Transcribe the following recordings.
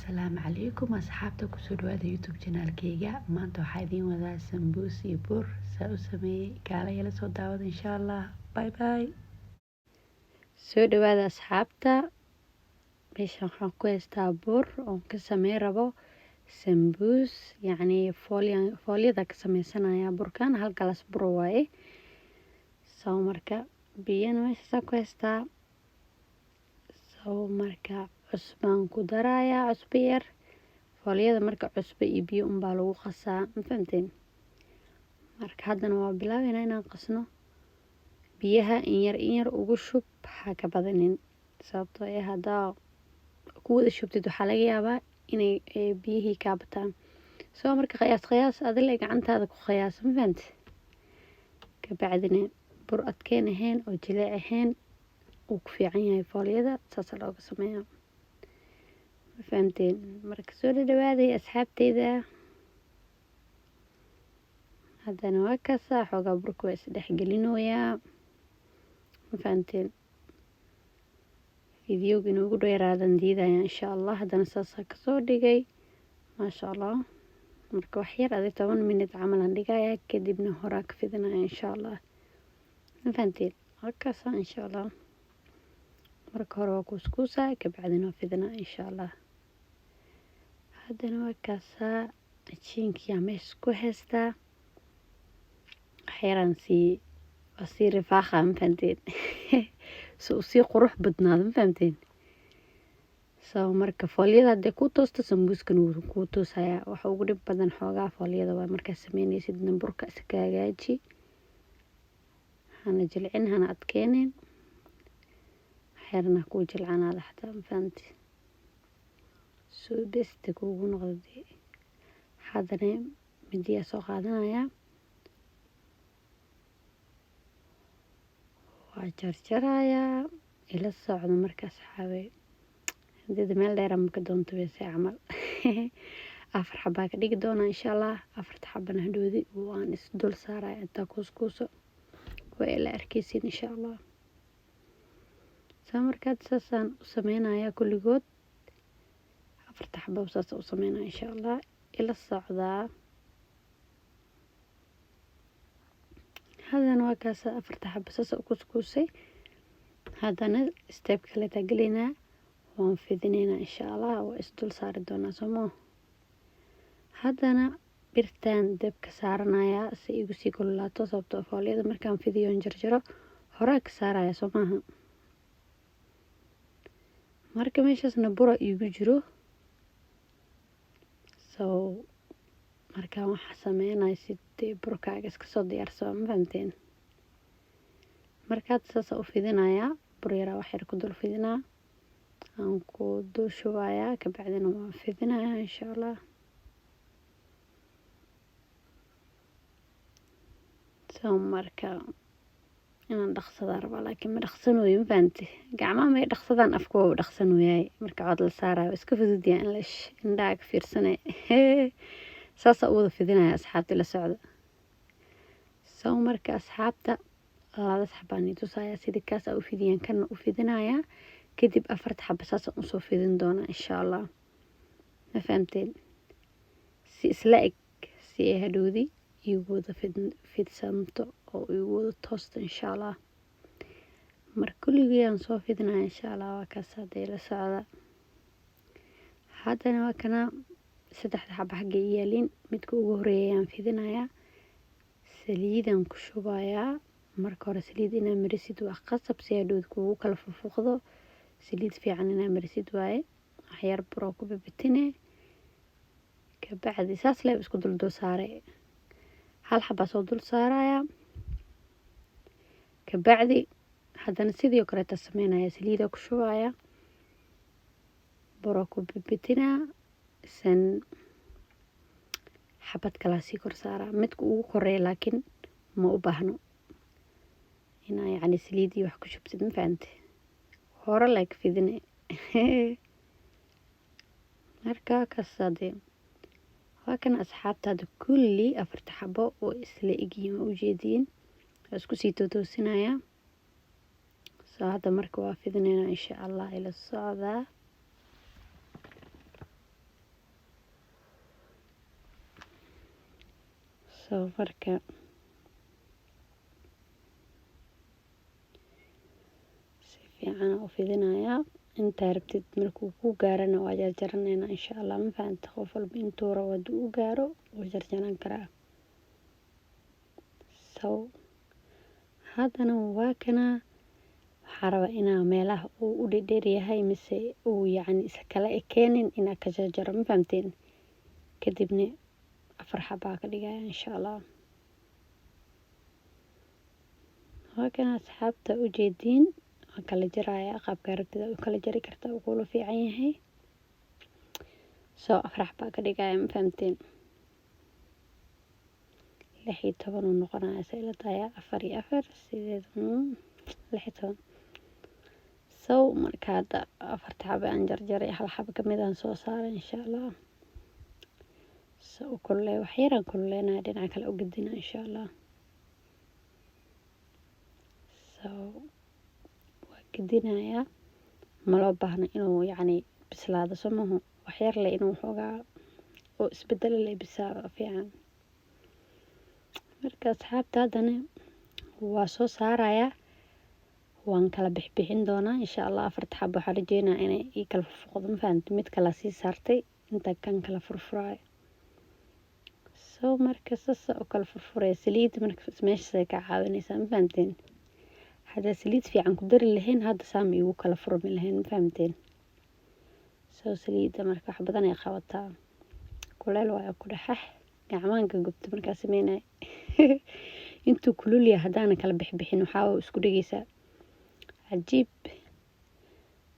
Asalaamu calaykum asxaabta, kusoo dhawaada YouTube channelkayga. Maanta waxaa idiin wadaa sambuus iyo bur saa u sameeyey. Kaala yala soo daawada insha Allah. Bye bye. Soo dhawaada asxaabta. Meeshan waxaan ku haystaa bur oon ka sameyn rabo sambuus, yacni foolyada ka sameysanaya. Burkan hal galas bur waaye. Soo marka biyana meeshaasaan ku haystaa. Soo marka cusbaan ku darayaa, cusbo yar. Foolyada marka cusbo iyo biyo unbaa lagu qasaa, ma fahamteen? Marka haddana waa bilaabeynaa inaan qasno. Biyaha in yar in yar ugu shub, ha ka badanin, sababtoo ah haddaa ku wada shubtid waxaa laga yaabaa inay biyihii kaa bataan. Soo marka qiyaas qiyaas adile gacantaada ku qiyaas, ma fahamte? Kabacdina bur adkeen ahayn oo jileec ahayn uu ku fiican yahay foolyada, saasaa looga sameeyaa, ma fahamteen? Marka soo dhadhawaaday asxaabteyda. Haddana waa kaasaa, xoogaa burka waa isdhexgelinoyaa, ma fahamteen? Videoga inoogu dheeraadan diidaya insha Allah. Haddana saasaa kasoo dhigay, maasha Allah. Marka wax yar adi 10 minute camal aan dhigaya, kadibna horaa ka fidinaya insha Allah, ma fahamteen? Waa kaasaa insha Allah. Marka hore waa kuuskuusaa, kabacdina waa fidinaa insha Allah. Haddana waa kaasaa, ajiinkiyaa meesha ku haystaa. Waxyaraan sii waa sii rifaaqa, ma fahamteen? Si uu sii qurux badnaado, ma fahamteen? So marka foolyada hadday ku toosto, sambuuskana wuu kuu toosayaa. Waxa ugu dhib badan xoogaa foolyada waa markaa sameynaysid. Burka iska hagaaji, hana jilcin hana adkeenin, waxyarna kuu jilcanaada xataa, ma fahamte? Soo besta kuugu noqda. Haddana midiyaa soo qaadanayaa, waa jarjarayaa. Ila socdo marka asxaabe. Hadida meel dheer ama ka doonto bese camal afar xabaa ka dhigi doonaa insha Allah. Afarta xabana hadhoodi waan is dul saaraya intaa kuuskuuso, waa ila arkeysin insha Allah. Saa markaad saasaan u sameynayaa kulligood, afarta xababa saasa u sameynaya insha Allah. Ila socdaa. Haddana waa kaasa, afarta xaba saasa u kuuskuusay. Haddana step kaleetaa gelaynaa, waan fidinaynaa insha Allah, waa isdul saari doonaa soomoo. Haddana birtaan dabka saaranayaa si igu sii kululaato, sababtoo foolyada markaan fidiyo on jarjaro horaa ka saaraya, soo maaha? Marka meeshaasna bura iigu jiro. So markaan waxaa sameynaya sidee burkaaga iska soo diyaarsado, ma fahamteen? Markaad saasa u fidinayaa, bur yaraa wax yar ku dul fidinaa, aan ku dul shubayaa, kabacdina waan fidinayaa insha Allah. So marka inaan dhaqsadaa rabaa, laakiin ma dhaqsanooyo, ma fahamte? Gacmaha may dhaqsadaan, afka waa dhaqsanooyaay. Marka cod la saarayo iska fududyaa in la indhaha ka fiirsanay. Saasaa u wada fidinaya asxaabta, la socda. So marka asxaabta labada xabaan tusaya sidii kaas u fidiyaan, kana u fidinayaa, kadib afarta xaba saasa usoo fidin doonaa insha Allah, ma fahamteen? Si isla eg, si ay hadhowdi igu wada fidsanto oo igu wada toosto insha Allah. Marka kulligii aan soo fidinaya insha Allah. Waa kaas, hadday la socda. Haddana waa kana, saddexda xaba xagga i yaaliin. Midka ugu horeeya ayaan fidinayaa, saliidaan ku shubayaa. Marka hore saliid inaa marisid waa qasab, si hadhowd kugu kala fufuqdo. Saliid fiican inaa marisid waaye. Waxyar buroo ku bibitine, kabacdi saas leeb isku dul dul saaray. Hal xabaa soo dul saaraya, kabacdi haddana sidii oo kaleeta sameynaya, saliida ku shubaya, buroo ku bibitinaa, san xabad kalaa sii kor saaraa, midka ugu koreeya. Laakiin ma u baahno inaa yacni saliidii wax ku shubtid, ma fahamte? Hore like fidine. Marka kaas hadee waa kana asxaabta. Hadda kulli afarta xabo oo isla egyihiin, waa ujeediin, waa isku sii tootoosinaya. So hadda marka waa fidinaynaa insha Allah, ila socdaa. Soo marka si fiican u fidinayaa. Intaa rabtid markuu ku gaarana waa jarjaraneynaa insha Allah. Ma fahanta? Qof walba intuu rabo hadduu u gaaro wuu jarjaran karaa. So haddana waa kana, waxaa rabaa inaa meelaha uu u dhedheer yahay mise uu yacni isa kala ekeenin inaa ka jarjaro, ma fahamteen? Kadibna 4 xabaa ka dhigaya insha Allah. Waa kana asxaabta, ujeediin, waan kala jarayaa. Qaabka rabtida u kala jari kartaa, uu kula fiican yahay. Soo 4 xabaa ka dhigaya, ma fahamteen? 16 uu noqonaya say ila tahay. 4 iyo 4, 8, 16. So marka hadda afarta xaba aan jarjaray, hal xaba kamid aan soo saaray insha Allah. So u kululey, wax yaraan kululeynaya, dhinaca kale u gedina insha Allah. So waa gedinayaa. Ma loo baahna inuu yacni bislaado, soo mahu? Wax yar le inuu xoogaa oo isbedelo le bisaa fiican. Marka asxaabta, haddana waa soo saarayaa, waan kala bixbixin doonaa insha Allah. Afarta xabo waxaa rajeynaya inay ii kala furfuqdo, ma fahamtay? Mid kala sii saartay inta kan kala furfuraayo. So marka sasa u kala furfuraya. Saliid marka meeshaasay ka caawinaysaa, ma fahamteen? Haddaa saliid fiican ku dari lahayn, hadda saama iigu kala furmi lahayn, ma fahamteen? So saliidda marka wax badan ay qabataa. Kuleel waayo, ku dhexax gacmaanka gubta markaa sameynaya. Intuu kulul yahay haddaana kala bixbixin, waxaa isku dhegeysaa cajiib.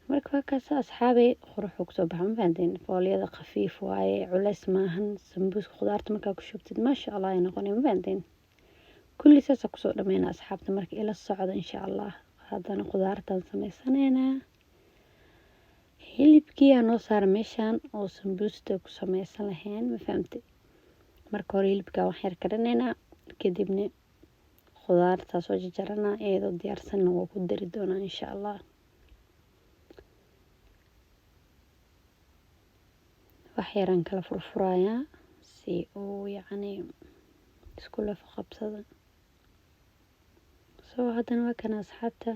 Marka waa kaasa asxaabay, quruxuu kusoo baxa, ma fahanteen? Foolyada khafiif waaye, culeys maahan. Sambuuska khudaarta markaa ku shubtid, maasha Allah ay noqonay, ma fahanteen? Kulli saasa kusoo dhameyna asxaabta. Marka ila socda insha Allah. Haddana khudaartaan sameysanaynaa. Hilibkii aa noo saara meeshaan oo sambuusta ku sameysan lahayn, ma fahamtay? Marka hore hilibkaa wax yar karinaynaa, kadibna khudaartaa soo jarjaranaa, iyadoo diyaarsanna waa ku dari doonaa insha Allah. Wax yaraan kala furfurayaa si uu yacni isku lafa qabsado. Soo haddana waa kana asxaabta,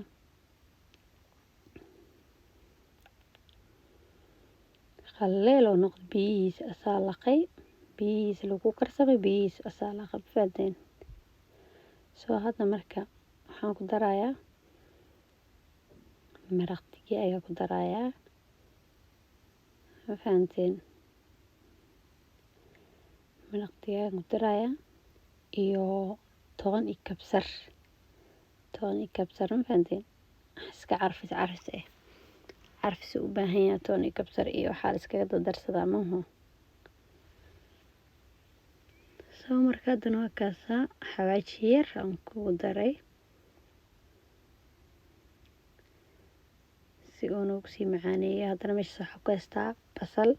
qaleel oo noqdo, biyihiisa asaa laqay, biyihiisa lagu karsamay, biyihiisa asaa laqay, ma fahanteen? Soo hadda marka waxaan ku darayaa maraq digaaga ku darayaa, ma fahanteen? Maraq digaaga ku darayaa iyo toon iyo kabsar, toon iyo kabsar, ma fahanteen? Iska carfis carfis eh, carfis u baahan yahay toon iyo kabsar iyo waxaa la iskaga dardarsadaa maaho. Soo marka haddana waa kaasaa, xawaaji yar aan ku daray si uu noogu sii macaaneeyo. Haddana meeshaas waxaa ku haystaa basal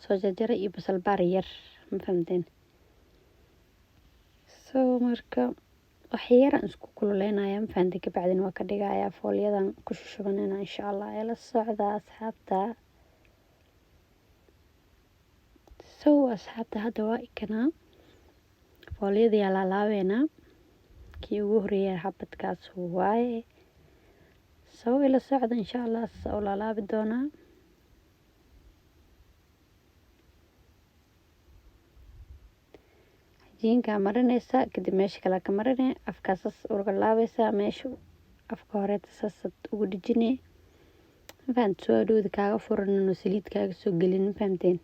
soo jarjaray iyo basal baar yar, ma fahamteen? Soo marka wax yar aan isku kululeynaya, ma fahamteen? Kabacdina waa ka dhigayaa foolyadan ku shushubanayna insha Allah. Ee la socda asxaabta. So asxaabta, hadda waa ikanaa foolyadii yaa laalaabeynaa. Kii ugu horeeyay xabadkaas waaye. Soo ila socda insha Allah, soo laalaabi doonaa. Cajiinkaa marinaysaa, kadib meesha kale ka marinay, afkaa sas uga laabaysaa, meesha afka horeeta sasad ugu dhijinay, ma fahamte? Soo hadhowda kaaga furanin oo saliid kaaga soo gelin, ma fahamteen?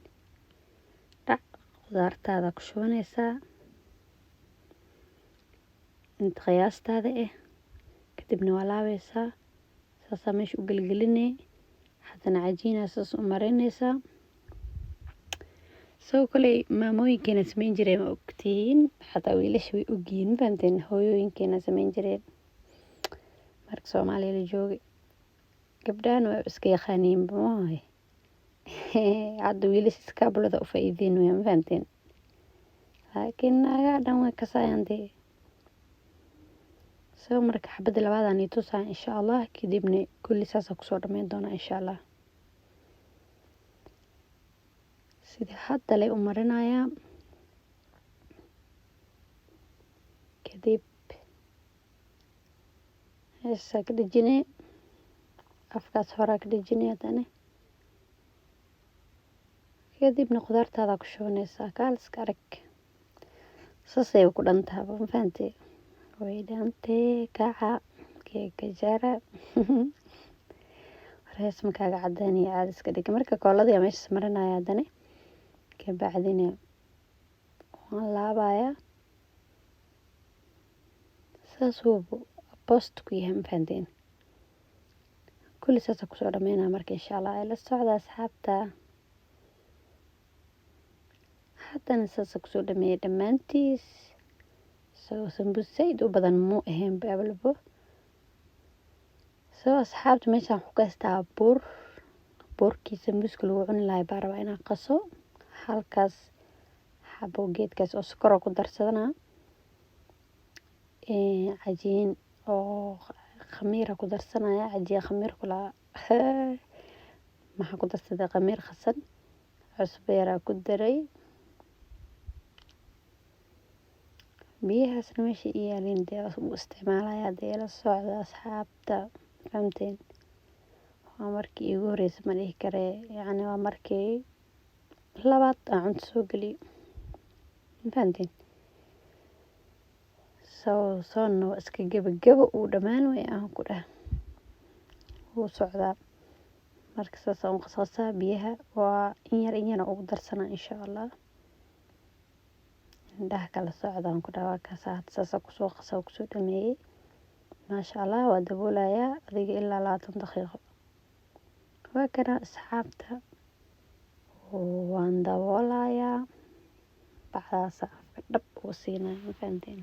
Dhac, khudaartaada ku shubanaysaa inta qiyaastaada ah, kadibna waa laabaysaa, saasaa meesha u gelgelinay. Haddana cajiinaa saas u marinaysaa. Soo koley maamooyinkeena sameyn jireen, ma ogtihiin? Xataa wiilasha way ogyihiin, ma fahamteen? Hooyooyinkeena sameyn jireen marka Soomaaliya la joogay. Gabdhahan waa iska yaqaaniinba maahay. Hadda wiilasha iskaabulada u faa'iideyn waya, ma fahamteen? Laakiin naagaha dhan way kasayaan dee. Soo marka xabadda labaadaan ii tusaa insha Allah, kadibna kulli saasaa kusoo dhameyn doonaa insha Allah. Sida hadda lay u marinayaa. Kadib meeshaa ka dhejinay, afkaas horaa ka dhejinay haddana. Kadibna khudaartaada ku shubanaysaa, kaaliska arag. Saas ayay ku dhan tahay, ma fahantay? Way dhantee, kaca keega jara. Rees makaaga cadaanaya, caadi iska dhig. Marka kooladii meesha marinaya haddana. Kabacdina waan laabayaa. Saas uu post ku yahay, ma fahanteen? Kulli saas kusoo dhameynaa marka, insha Allah ay la socda asxaabta. Haddana saas kusoo dhameeyay dhammaantiis. So sambuus zaid u badan muu ahayn baabalbo. So asxaabta, meeshaan waxaan ku haystaa bur. Burkii sambuuska lagu cuni lahaa baa rabaa inaan qaso. Halkaas xabo geedkaas oo sokor ku darsadana. Cajiin oo khamiira ku darsanaya, cajiin khamiir kula. Maxaa ku darsaday? Khamiir khasan, cusbo yaraa ku daray. Biyahaasna meesha ii yaaliin dee u isticmaalaya dee, la socda asxaabta, fahamteen? Waa markii iigu horreysay ma dhihi karee, yacni waa markii labaad aan cunto soo geliyo, ma fahanteen? So soonna waa iska gebagebo, uu dhammaan way aan ku dhah, wuu socdaa. Marka saas aan u qasqasaa, biyaha waa in yar in yar ugu darsanaa, insha Allah. Indhaha kala socdaan ku dhaha. Waa kaas, hadda saasa kusoo qasa, kusoo dhameeyey, maasha Allah. Waa daboolayaa adiga ilaa 20 daqiiqo. Waa kana asxaabta, waan daboolayaa, bacdaasa afka dhab uga siinaya, ma fahanteen?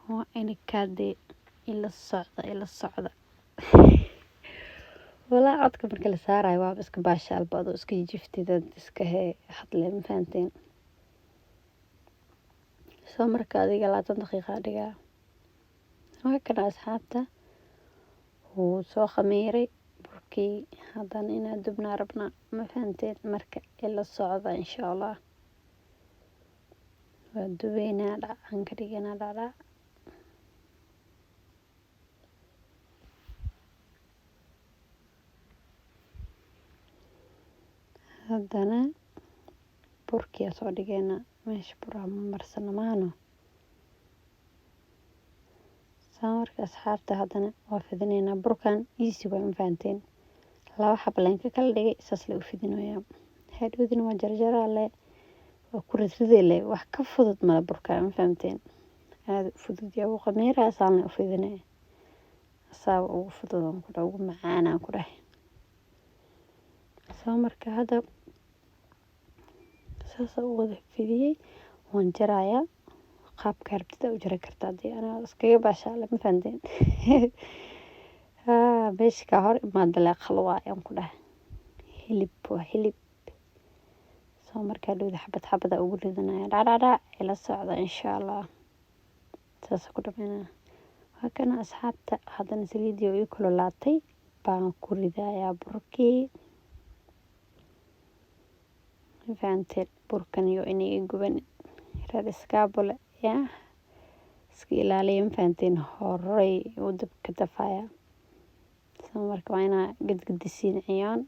Waa inikaade ila socda, ila socda. Walaa codka marka la saarayo waaba iska baashaalba, adoo iska jiftid iska hee hadle, ma fahanteen? Soo marka adiga 20 daqiiqa dhigaa. Waa kana asxaabta, wuu soo khamiiray burkii. Haddana inaa dubnaa rabnaa, ma fahanteen? Marka ila socda, insha Allah. Waa dubeynaa, dhacaan ka dhiganaa, dhacdhac. Haddana burkii soo dhigeynaa meesha, buraa ma marsana maano. Saa marka asxaabta, haddana waa fidinaynaa burkan. Easy waa, ma fahanteen? Laba xab leen ka kala dhigay, saas la u fidinayaa. Hadhowdina waa jarjaraa le, waa ku ridride le. Wax ka fudud mala burka, ma fahanteen? Aada u fudud yaa, wuu khamiiraa. Saan la u fidinaya, asaaba ugu fudud aan ku dhahay, ugu macaan aan ku dhahay. Soo marka hadda saasa u wada fidiyey, waan jarayaa. Qaabka rabtida u jari kartaa dee, anaa iskaga baashaale, ma fahanteen? Meesha kaa hor imaada lee qal waay aan ku dhahay, hilib waa hilib. Soo markaa dhowda xabad xabada ugu ridanaya, dhacdhacdhac. Ila socda, insha Allah. Saasa ku dhameynaya. Waa kana asxaabta, haddana saliidii oo ii kululaatay baan ku ridayaa burkii, ma fahanteen? Burkan iyo inay guban, reer iskaabule yaa iska ilaaliya, ma fahanteen? Horey uu dabka dafaya. Soo marka waa inaa gadgadisiin, ciyaan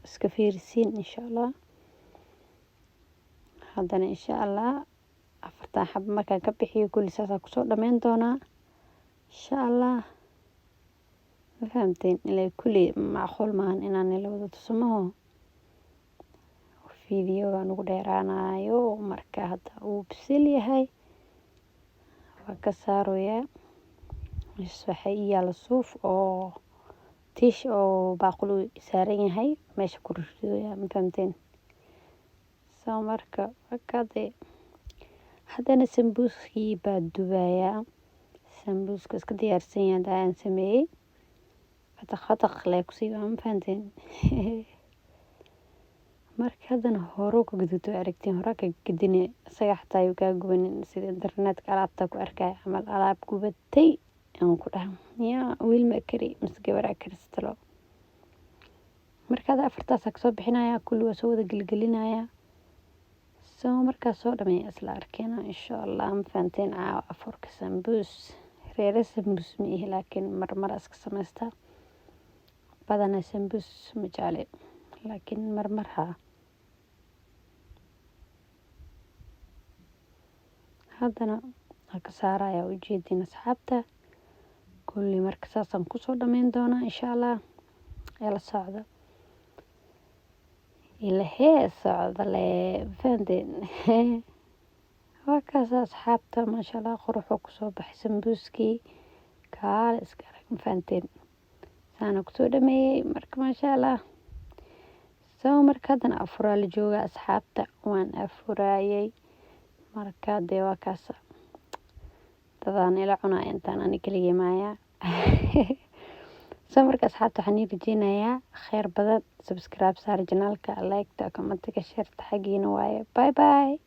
iska fiirisiin, insha Allah. Haddana insha Allah afartan xabo markaan ka bixiyo, kulli saasaa kusoo dhameyn doonaa, insha Allah, ma fahamteen? Ilaa kulli macquul maahan inaan ila wada tuso, fiidiyogan ugu dheeraanayo. Marka hadda uu bisil yahay, waa ka saaroyaa. Meeshas waxaa ii yaalo suuf oo tiish oo baaquli saaran yahay, meesha ku ridaya, ma fahamteen? Soo marka wakade, haddana sambuuskii baa dubayaa. Sambuuska iska diyaarsan yahay hadda aan sameeyey, fataq fataq lee kusii, ma fahanteen? Marka haddana hore ka guduto, aragtiin, hore ka gedine isaga, xataa ayuu kaa gubanin. Sida internetka alaabta ku arkaya camal, alaab gubatay aan ku dhaha, yaa wiil ma kari mise gabaraa karistalo. Marka hadda afartaasaa kasoo bixinaya, kulli waa soo wada gelgelinaya. So So markaa soo dhameeya isla arkeena, insha Allah. Ma fahanteen? Caawa afurka sambuus. Reere sambuus ma ihi, laakiin marmar iska samaystaa. Badanaa sambuus ma jecli, laakiin marmar haa. Haddana waa ka saaraya, ujeedin asxaabta kulli. Marka saasaan kusoo dhameyn doonaa, insha Allah. Ee la socda, ilahee socda le, fahanteen? Waa kaas, asxaabta. Maasha Allah, quruxuu kusoo baxay sambuuskii, kaale iska arag. Ma fahanteen? Saana kusoo dhameeyey marka, maasha Allah. So marka haddana afuraa la joogaa, asxaabta. Waan afuraayey. Marka dee waa kaas, dadaan ila cunaa intaan ani keligay maaya. So marka asxaabta, waxaan ii rajeynayaa kheyr badan. Subscribe saar channelka, like-ta, commentiga, shareta xaggiina waaye. Bye bye.